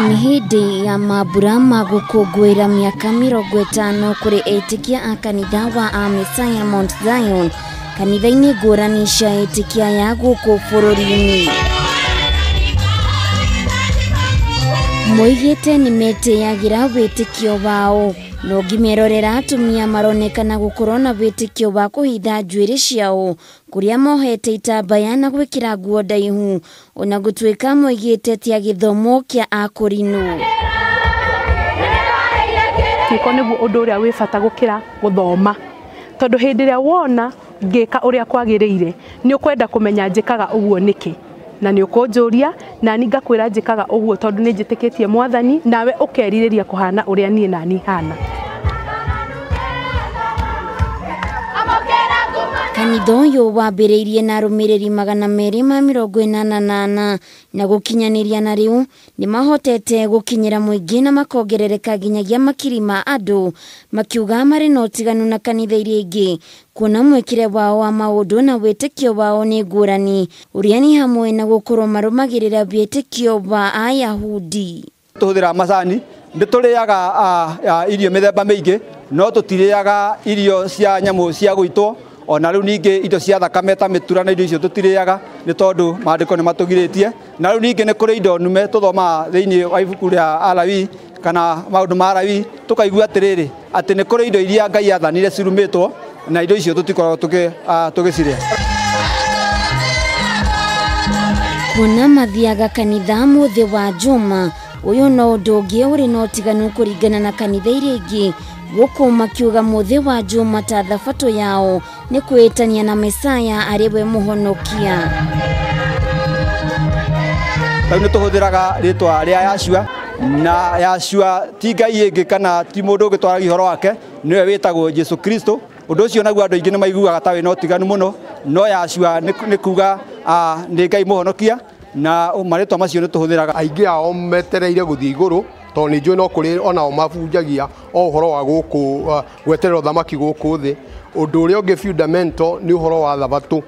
Nĩ hĩndĩ ya mambura ma gũkũngũĩra mĩaka 50 kũrĩ etĩkia a kanitha wa a Messiah Mount Zion kanitha-inĩ ngũrani cia etĩkia ya gũkũ bũrũri-inĩ. Moigĩte nĩ metĩyagĩra wĩtĩkio wao, no ngĩmerorera atumia maronekana gũkorwo na wĩtĩkio wa kũhitha njuĩrĩ ciao kũrĩa mohete itambaya na gwĩkĩra nguo ndaihu, ona gũtuĩka moigĩte ti a gĩthomo kĩa akũrinũ. Ciĩko nĩguo ũndũ ũrĩa wĩ bata gũkĩra gũthoma, tondũ hĩndĩ ĩrĩa wona ngĩka ũrĩa kwagĩrĩire nĩ ũkwenda kũmenya njĩkaga ũguo nĩkĩ, na nĩ ũkũnjũria na niĩ ngakwĩra njĩkaga ũguo tondũ nĩ njĩtĩkĩtie Mwathani, nawe ũkerirĩria kũhana ũrĩa niĩ nani hana. Kanitha ũyũ wambĩrĩirie na arũmĩrĩri 284 na gũkinyanĩria na rĩu nĩ mahotete gũkinyĩra mũingĩ na makongerereka nginyagia makiri ma andũ, makiuga marĩ na ũtiganu na kanitha iria ingĩ kuona mwĩkĩre wao wa maũndũ na wĩtĩkio wao nĩ ngũrani, ũrĩa nĩ hamwe na gũkorwo marũmagĩrĩra wĩtĩkio wa Ayahudi. Tũhũthĩraga macani, nĩ tũrĩaga irio mĩthemba mĩingĩ, no tũtirĩaga irio cia nyamũ cia gũitwo, ona rĩu ningĩ indo cia thakame ta mĩtura na indo icio tũtirĩaga nĩ tondũ maandĩko nĩ matũgirĩtie. Na rĩu ningĩ nĩ kũrĩ indo nume tũthomaga thĩinĩ wa ibuku rĩa Alawii kana maũndũ ma Alawii, tũkaigua atĩrĩrĩ atĩ nĩ kũrĩ indo iria Ngai aathanire cirumĩtwo na indo icio tũtikoragwo tũgĩcirĩa. Kuona mathiaga kanitha mũthĩ wa Juma, ũyũ no ũndũ ũngĩ ũrĩ na ũtiganu kũringana na kanitha iria ingĩ, gũkũ makiuga mũthĩ wa Juma ta thabatũ yao nĩ kwĩtania na Mesaya arĩ we mũhonokia. Rĩu nĩ tũhũthĩraga rĩtwa rĩa Yahshua, na Yahshua ti Ngai ĩngĩ kana ti mũndũ ũngĩ twaragia ũhoro wake, nĩwe wĩtagwo Jesu Kristo. Ũndũ ũcio naguo andũ aingĩ nĩ maiguaga ta wĩna ũtiganu mũno, no Yahshua nĩ kuga nĩ Ngai mũhonokia, na marĩtwa macio nĩ tũhũthĩraga. Aingĩ ao metereire gũthiĩ igũrũ, tondũ nĩ njũĩ no kũrĩ onao mabunjagia o ũhoro wa gũkũ gweterera ũthamaki gũkũ thĩ. Ũndũ ũrĩa ũngĩ fundamental nĩ ũhoro wa thabatũ,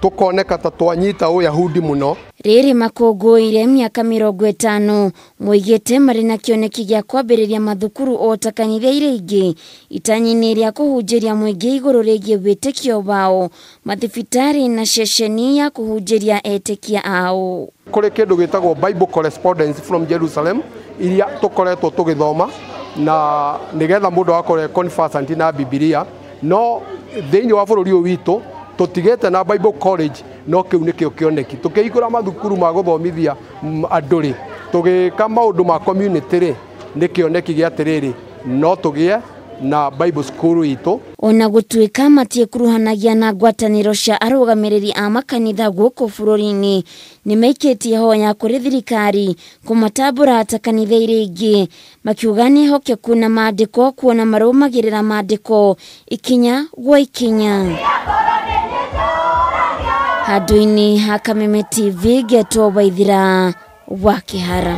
tũkoneka ta twanyita ũyahudi mũno. Rĩrĩ makũngũĩire mĩaka 50 moigĩte marĩ na kĩoneki gĩa kwambĩrĩria mathukuru o ta kanitha iria ingĩ, itanya-inĩ rĩa kũhunjĩria mũingĩ igũrũ rĩgiĩ wĩtĩkio wao, mathibitarĩ na ceceni ya kũhunjĩria etĩkia ao. Kũrĩ kĩndũ gĩtagwo Bible Correspondence from Jerusalem iria tũkoretwo tũgĩthoma na nĩgetha mũndũ akorwo conversant na Bibilia, no thĩinĩ wa bũrũri ũyũ witũ tũtigĩte na Bible College, no kĩu nĩkĩo kĩoneki. Tũkĩhingũra mathukuru ma gũthomithia andũ rĩ, tũgĩka maũndũ ma community rĩ, nĩ kĩoneki gĩa atĩrĩrĩ, no tũgĩe na Bible school itũ. Ona gũtuĩka matiĩkuruhanagia na ngwatanĩro cia arũgamĩrĩri a makanitha gũkũ bũrũri-inĩ, nĩ maikĩtie hoya kũrĩ thirikari kũmatambũra ta kanitha iria ingĩ, makiuga nĩ hokeku na maandĩko kuona marũmagĩrĩra maandĩko ikinya gwa ikinya. Handũ-inĩ ha Kameme TV, Getwo Waithira wa Kĩhara.